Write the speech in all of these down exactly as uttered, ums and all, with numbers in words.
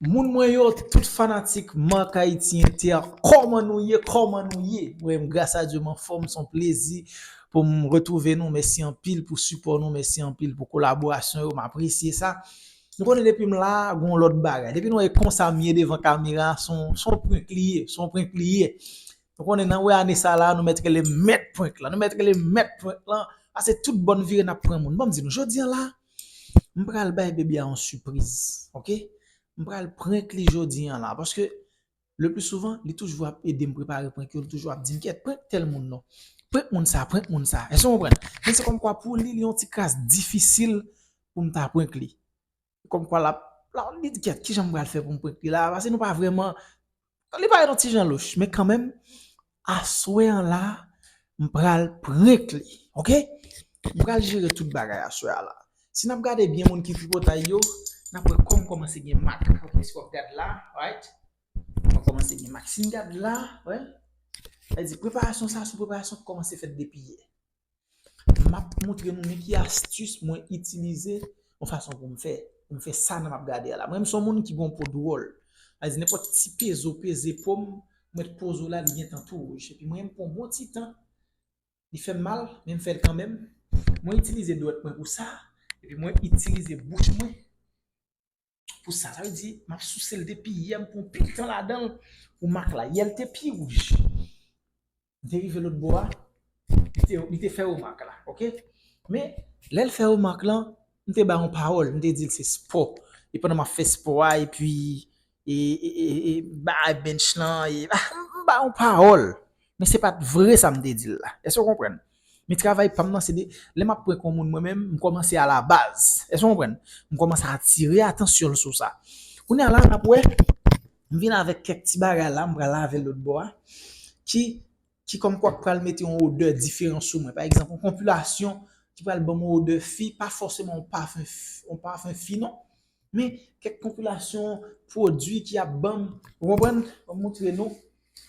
Moun mwen yo, tout fanatik Marc Haïti Inter, kòman nou ye, kòman nou ye? Mwen, gras a Dye, m anfòm, se yon plezi pou m retwouve nou. Mèsi anpil pou sipò nou, mèsi anpil pou kolaborasyon yo, m apresye sa. Nou konnen depi m la, gon lòt bagay. Depi nou wè konsa m ye devan kamera, se yon, se yon prank li ye, se yon prank li ye. Nou konnen nan wè ane sa la, nou mèt rele mèt prank lan. Nou mèt rele mèt prank lan. Pase tout bòn vire n ap pran moun. Ban m di nou, jodi an la, m pral bay bebe a yon sipriz, oke? M pral prank li jodi an la, paske le pli souvan, li toujou ap ede m prepare prank yo, li toujou ap di m, "Kèt, prank tèl moun non. Prank moun sa, prank moun sa." Èske w konprann? Men se kòmkwa pou li, li yon ti kras difisil pou m ta prank li. Kòmkwa l ap, l ap di, "Kèt, kijan m pral fè pou m prank li la?" Paske nou pa vrèman, li parèt yon ti jan louch, men kanmenm, aswè an la, m pral prank li, oke? M pral jere tout bagay aswè a la. Si n ap gade byen moun ki tripotay yo, n ap wè kòm kòmanse gen mak. Oke, si w ap gad la, right? W ap kòmanse gen mak. Si n gad la, wè, sa vle di preparasyon sa, se yon preparasyon ki kòmanse fèt depi yè. M ap montre nou men ki astis mwen itilize yon fason pou m fè, pou m fè sa nan m ap gade a la. Mwen, m se yon moun ki gen yon po dwòl. Sa vle di nenpòt ti peze w peze po m, mwen poze w la, li gentan tou wouj. Epi mwen, m pran yon bon ti tan, li fè m mal, men m fè l kanmenm. Mwen itilize dwèt mwen pou sa, epi mwen itilize bouch mwen pou sa. Sa vle di, m ap souse l depi yè, m pran pil tan ladan l pou mak la. Yè l te pi wouj. M te rive lòt bò a, li te, li te fè remak la, oke? Men, lè l fè remak lan, m te ba yon pawòl, m te di l se spò. E pandan m ap fè spò a, epi, e, e, e, e, bay bench lan, e, m ba yon pawòl. Men se pa t vre sa m te di l la. Èske w konprann? Men travay pa m nan, se de, lè m ap prank yon moun, mwen menm, m kòmanse a la baz. Èske w konprann? M kòmanse atire atansyon l sou sa. Kounye a la, n ap wè, m vin avèk kèk ti bagay la, m pral lave l lòt bò a, ki, ki kòmkwa k pral mete yon odè diferan sou mwen. Pa egzanp, yon konpilasyon ki pral ban m yon odè fi, pa fòseman yon pafen, yon pafen fi non. Men kèk konpilasyon pwodui ki ap ban m, ou konprann? Ban m montre nou,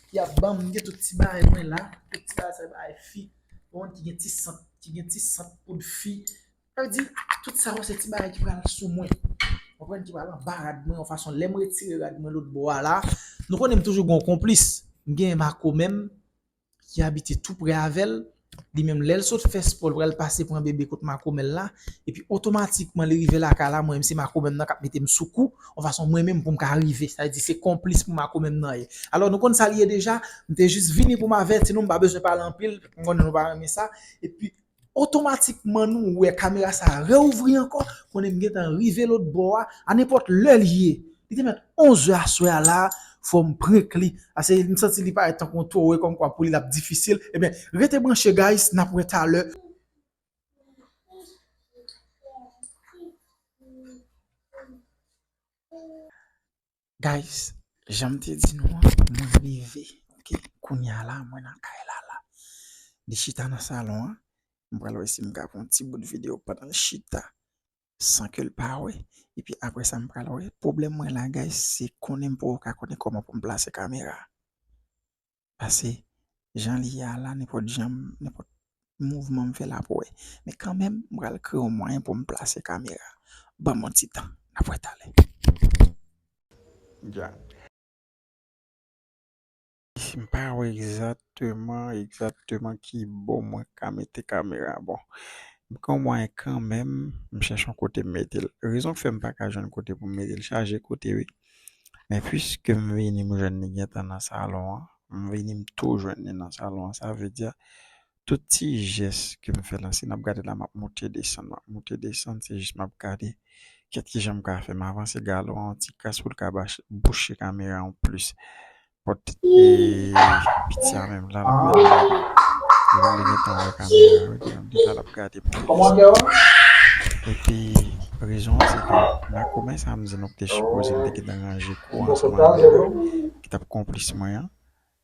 ki ap ban m, m gen tout ti bagay mwen la, tout ti bagay sa, bagay fi, ou konprann, ki gen ti sant, ki gen ti sant poud fi. Sa vle di, tout sa yo se ti bagay ki pral sou mwen. Ou konprann, ki pral anba rad mwen, yon fason lè m retire rad mwen lòt bò a la. Nou konnen m toujou gen yon konplis. M gen Mako menm, ki abite tou prè avè l. Li menm, lè l sot fè spò, l pral pase pran bebe kot makomè l la. Epi otomatikman, li rive lakay la, mwen menm se makomè m nan k ap mete m sou kou, yon fason mwen menm pou m ka rive. Sa vle di, se konplis pou makomè m nan ye. Alò, nou konn sa l ye deja, m te jis vini pou m avèti nou, m pa bezwen pale anpil, m konnen nou pa renmen sa. Epi, otomatikman, nou wè kamera sa a reouvri ankò, konnen m gentan rive lòt bò a, a nenpòt lè l ye. Li te mèt onz è aswè a la, fò m prank li. Ase, m santi li parèt tankou yon towe, kòmkwa pou li l ap difisil. Ebyen, rete branche, guys, n ap wè talè. Guys, jan m te di nou an, mwen rive. Oke, kounye a la, mwen nan kay la la. Li chita nan salon an. M pral wè si m ka pran yon ti bout videyo pandan l chita, san ke l pa wè. Epi apre sa, m pral wè. Pwoblèm mwen la, guys, se konnen m poko ka konnen kòman pou m plase kamera. Pase, jan li ye a la, nenpòt jan m, nenpòt mouvman m fè l ap wè. Men kanmenm, m pral kreye yon mwayen pou m plase kamera. Ban m yon ti tan. N ap wè talè. Dja. M pa wè egzakteman, egzakteman ki bò mwen ka mete kamera. Bon, m gen yon mwayen kanmenm, m chèche yon kote m mete l. Rezon k fè m pa ka jwenn kote pou m mete l, chaje kote, wi. Men piske m vini, m jwenn li gentan nan salon an. M vini, m tou jwenn li nan salon an. Sa vle di, tout ti jès ke m fè la, si n ap gade la, m ap monte desann, m ap monte desann, se jis m ap gade kèt kijan m ka fè. M avanse galon an, yon ti kras pou l ka bach-, bouche kamera an plis. Pòt, e, piti a menm la, l ap gade. Li menm li gentan wè kamera, wi, li menm deja l ap gade m. Epi, rezon an, se ke makomè sa m di nou ki te sipoze m te gentan ranje kou ansanm avè l, ki t ap konplis mwen an,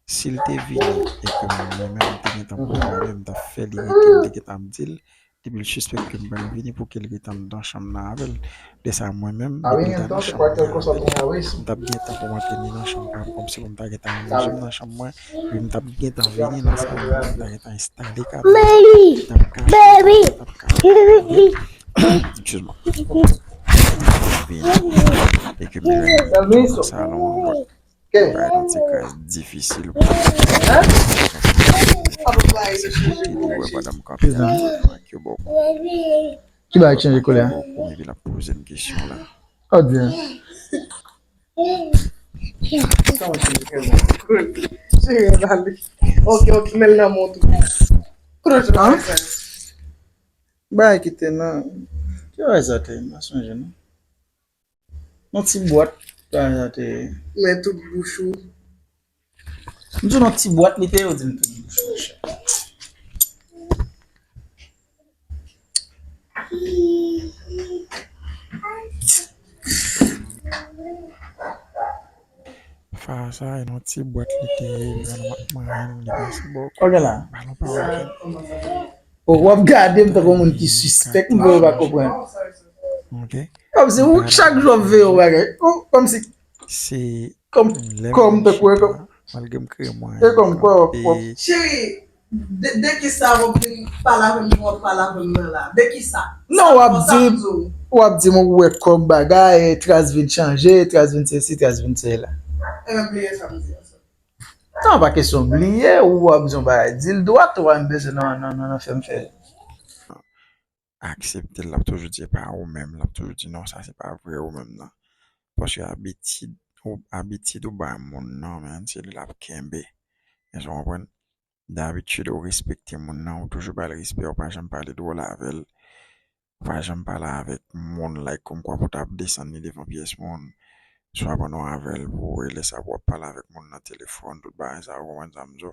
si l te vini e ke mwen menm m te gentan pwograme, m t ap fè li rete, m te gentan ap di l, depi l sispèk ke m pral vini pou ke l rete anndan chanm nan avè l. De sa, mwen menm, depi l t nan chanm mwen avè l, m t ap gentan kòmanse ni nan chanm pa m, kòmsi pou m ta gentan ranje m nan chanm mwen, epi m t ap gentan vini nan salon mwen, m ta gentan enstale kamera, m t ap kache, m t ap kache. Excuse-moi. Vini. E ke m te jwenn yon salon, yon lòt, bay yon ti kras difisil pou mwen. Difikilte pou wè pandan m kanpe a, ak yo bò kou. Ki bagay ki chanje koulè a? Bò kou, epi l ap poze m kesyon la. Oh Dieu. Cheri, bali. Ok, ok, men l nan men w tou. Kote w jwenn bagay sa yo? Bagay ki te nan. Ki bagay sa te? M pa sonje non. Nan ti bwat bagay sa te ye. Men tout bouch ou. M di w nan ti bwat li te ye, ou di m tout bouch ou, monchè. Fa sa, e nan ti bwat li te ye, li pa nan manyen, li pase bò. Ok la. Balon pa wè. O, w ap gade m tankou yon moun ki sispèk, m vrèman pa konprann. Ok. Kòmsi ou chak jou w ap veye yon bagay. Ou, kòmsi. Se kòm, lè m kòm, tankou, e kòm. Malgre m kreye mwen. E kòm kwa w ap, w ap. Cheri, de, de kisa w ap vin pale avè m, w ap pale avè m nan la? De kisa? Non, w ap di, w ap di m ou wè kòm bagay, Tras vin chanje, Tras vin sesi, Tras vin sela. Ebyen, bliye sa m di a. Non, pa kesyon bliye, ou w ap di yon bagay, di l dwat, ou pa menm bezwen nan, nan, nan, nan fè m fè. Aksepte l, l ap toujou di e pa ou menm, l ap toujou di non, sa se pa vre ou menm nan. Paske abitid ou, abitid ou ba moun nan, men se li l ap kenbe. Èske w konprann? Dabitid ou respekte moun nan, ou toujou ba l respè, ou pa janm pale dwòl avè l, ou pa janm pale avèk moun like kòmkwa pou w t ap desann li devan pyès moun, swa pandan w avè l pou w rele sa pou w ap pale avèk moun nan telefòn, tout bagay sa yo, ou konprann sa m di w?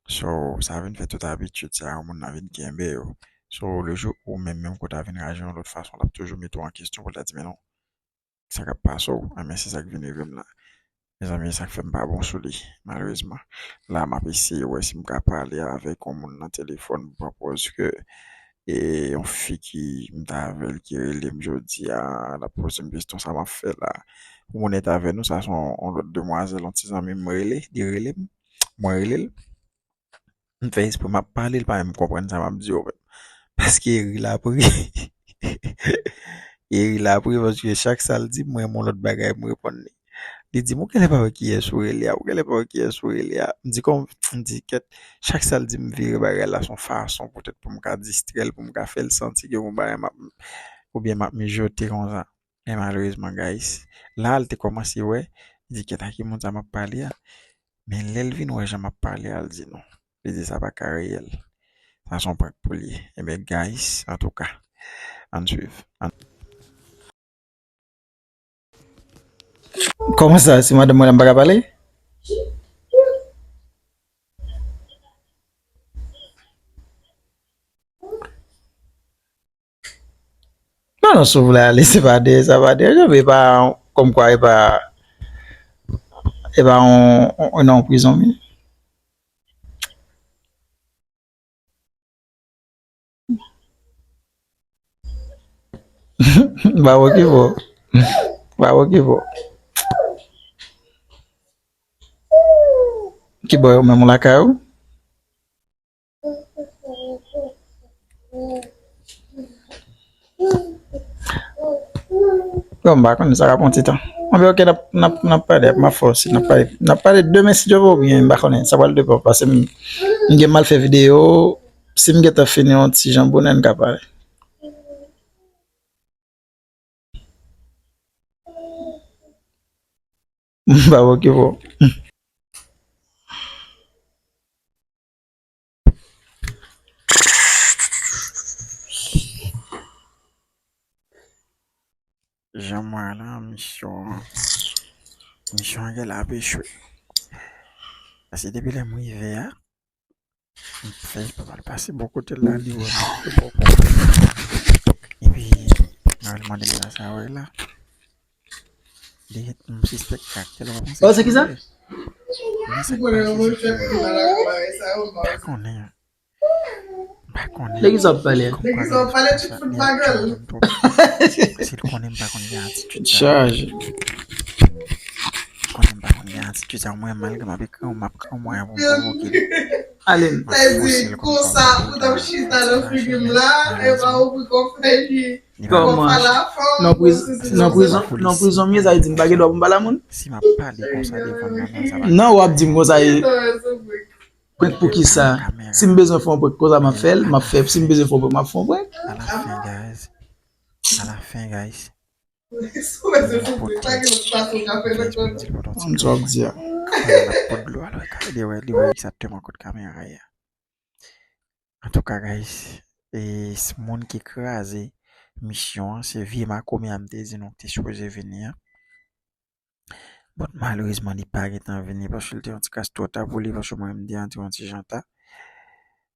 So, sa vin fè tout abitid sa yo, moun nan vin kenbe yo. So, le jou ou menm, menm ke w ta vin raji yon lòt fason, l ap toujou mete w an kesyon pou l ta di, men non, sa k ap pase w? Enben, se sa k vin rive m la. Mezanmi, e sa k fè m pa bon sou li, malerezman. La, m ap eseye wè si m ka pale avèk yon moun nan telefòn, m pran pòz ke, e, yon fi ki m t avè l ki rele m jodi a, l ap poze m kesyon sa m ap fè la. Pou m onèt avè nou, sa se yon, yon lòt demwazèl, yon ti zanmi m rele, li rele m, mwen rele l. M fè espre m ap pale, l pa menm konprann sa m ap di yo menm. Paske ri l ap ri. E ri l ap ri, paske chak sa l di m, mwen menm yon lòt bagay m reponn li. Li di m, ou genlè pa wè kiyès ou rele a, ou genlè pa wè kiyès ou rele a. M di, kòm, m di, kèt, chak sa l di m vire bagay la s on fason poutèt pou m ka distrè l, pou m ka fè l santi ke yon bagay m ap, oubyen m ap mijote konsa. Men malerezman, guys, la l te kòmanse wè, li di, kèt, a ki moun sa m ap pale a? Men lè l vin wè jan m ap pale a, l di non. Li di sa pa ka reyèl. Sa se yon prank pou li. Enben, guys, antouka, ann swiv. Ann- Kòman sa? Se madanm mwen la m pa ka pale? Non, non, si w vle ale, se pa de, sa pa de, e pa kòmkwa, e pa, e pa yon, yon, yon prizon, wi. Ba okipe w. Ba okipe w. Ki bò yo menm lakay ou? Bon, m pa konnen, sa ka pran ti tan. Anben, ok, n ap, n ap, n ap pale, m ap fè w si, n ap pale, n ap pale demen si Dye vle, oubyen m pa konnen, sa pral depann, paske m, m gen mal fè videyo, si m gentan fini yon ti jan bonè, n ka pale. M pa okipe w. Jan m wè la, misyon an, misyon an genlè ap echwe. Paske depi lè m rive a, m fè, m pral pase bò kote l la, li wè m ap fè bò kote l. Epi, mwen al mande m sa, sa wè la. Li, m sispèk karaktè l, w pa panse? Oh, se ki sa? Men sa k pase, se ke m pa konnen. M pa konnen. De ki sa w ap pale a? De ki sa w ap pale? Ti fout bagay. Si l konnen m pa konn gen atitid sa. Chaje. Li konnen m pa konn gen atitid sa, mwen, malgre m ap ekri, m ap gen yon mwayen pou m pwovoke li. Alen. Sa di konsa, ou t ap chita nan figi m la, e pa ou pou konprann li. Kòman? Non, prizon, non, prizon, non, prizon m ye, sa vle di m pa gen dwa pou m pale a moun? Si m ap pale konsa devan m nan, sa va. Non, w ap di m konsa ye. Prank pou kisa? Si m bezwen fè yon prank konsa, m ap fè l, m ap fè, si m bezwen fè yon prank, m ap fè yon prank. À la fin, guys. À la fin, guys. Mwen pa gen lòt fason m ka fè nan kò. Mwen di l pote yon ti dlo. L ap pot dlo, alò, li wè, li wè egzakteman kot kamera ye a. Antouka, guys, e s- moun ki kraze misyon an, se vye makomè a m te di nou ki te sipoze vini an. But, malerezman, li pa gentan vini paske l te yon ti kras twò ta pou li, paske mwen, m te antre yon ti jan ta.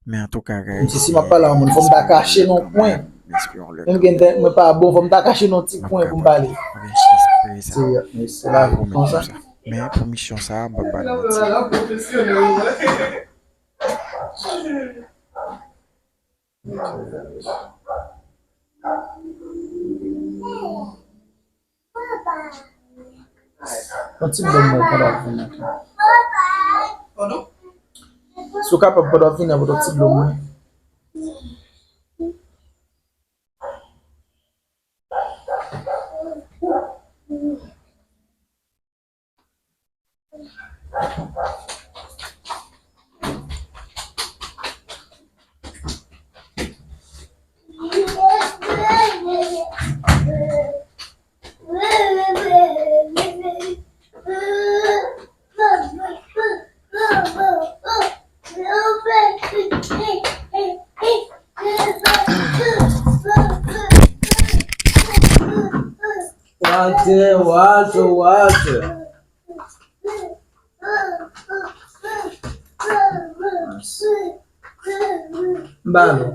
Men antouka, guys, si, si m ap pale a yon moun, fò m ta kache nan yon kwen. Menm gen tan, mwen pa bon, fò m ta kache nan yon ti kwen pou m pale. Se, se la, konsa. Men pou misyon sa, m p ap ba nou manti. Yon ti dlo mwen pandan w ap vini. Si w kapab, pandan w ap vini, pote yon ti dlo mwen. Walter, Walter, Walter. Ba nou.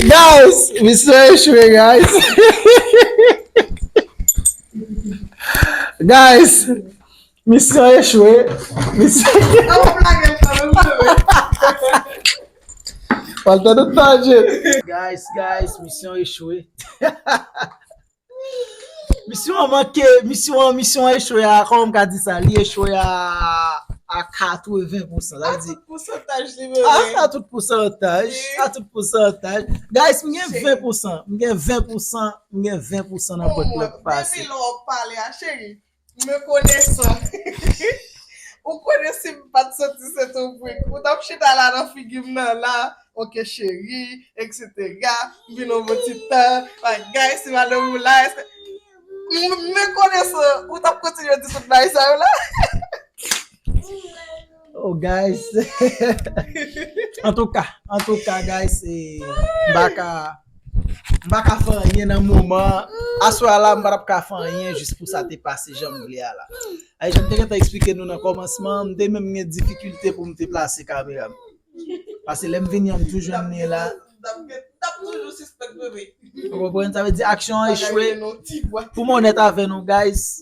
Guys, misyon echwe, guys. Guys, misyon echwe. Misyon... Walter, nou tande. Guys, guys, misyon echwe. Misyon an manke, misyon an, misyon an echwe a, kòman m ka di sa? Li echwe a, a katreven pousan. Sa vle di, a tout pousantaj, li menm. A tout pousantaj, a tout pousantaj. Guys, m gen ven pousan, m gen ven pousan, m gen ven pousan nan pòt la k pase. Depi lè w ap pale a, cheri, m konesan. Ou konnen si m pa t santi se te yon prank, ou t ap chita la nan figi m nan la, ok cheri, etsetera. M vin yon bon ti tan. Bagay, si madanm ou la, èske m, m konesan, ou t ap kontinye di tout bagay sa yo la? Oh, guys. Antouka, antouka, guys, e, m pa ka, m pa ka fè anyen nan moman. Aswè a la, m pa t ap ka fè anyen jis pou sa te pase jan m vle a la. Ay, jan m te gentan eksplike nou nan kòmansman, m te menm gen difikilte pou m te plase kamera m. Paske lè m vini an, m tou jwenn li la. Ou konprann? Sa vle di aksyon an echwe. Pou m onèt avè nou, guys,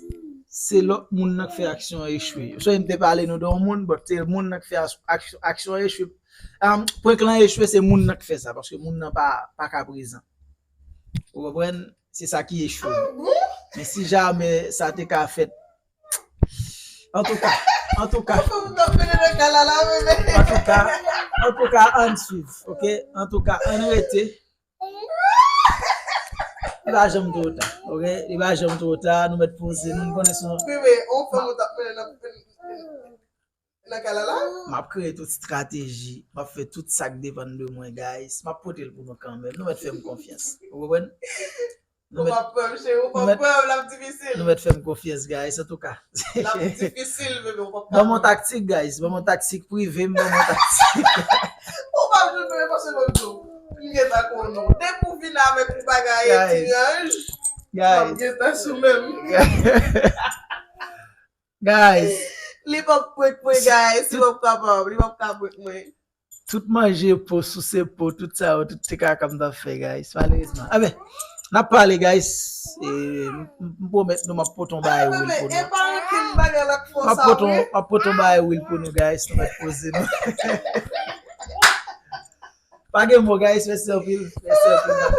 se lòt moun nan k fè aksyon an echwe. Swa m te pale nou de yon moun, but se moun nan k fè as- aksyon, aksyon an echwe. Am, prank lan echwe, se moun nan k fè sa, paske moun nan pa, pa ka prezan. Ou konprann? Se sa ki echwe. Men si jamè sa te ka fèt, Antouka, antouka. Ou fè m tap mennen nan kay la la, bebe. Antouka, antouka, ann swiv, ok? Antouka, ann rete. Li pa janm twò ta, ok? Li pa janm twò ta, nou mèt poze nou, nou konnen se yon... Bebe, ou fè m tap mennen nan, nan kay la la? M ap kreye tout estrateji, m ap fè tout sa k depann de mwen, guys. M ap pote l pou nou kanmenm. Nou mèt fè m konfyans. Ou konprann? Ou p ap pè m, cheri, ou p ap pè m, l ap difisil. Nou mèt fè m konfyans, guys, antouka. L ap difisil, bebe, ou p ap ka. Ban m yon taktik, guys, ban m yon taktik prive m, ban m yon taktik. Ou p ap jwenn mwen, paske mwen di w, m gentan konnen w. Depi w vin avèk yon bagay etranj, m ap gentan sou men m. Guys. Li p ap prank mwen, guys, li p ap kapab, li p ap ka prank mwen. Tout manje po, souse po, tout sa yo, tout ti kaka m t ap fè, guys. Malerezman. Anben, n ap pale, guys. E, m, m, m pwomèt nou, m ap pote yon bagay real pou nou. M ap pote yon, m ap pote yon bagay real pou nou, guys. Nou mèt poze nou. Pa gen mo, guys. Mèsi anpil. Mèsi anpil.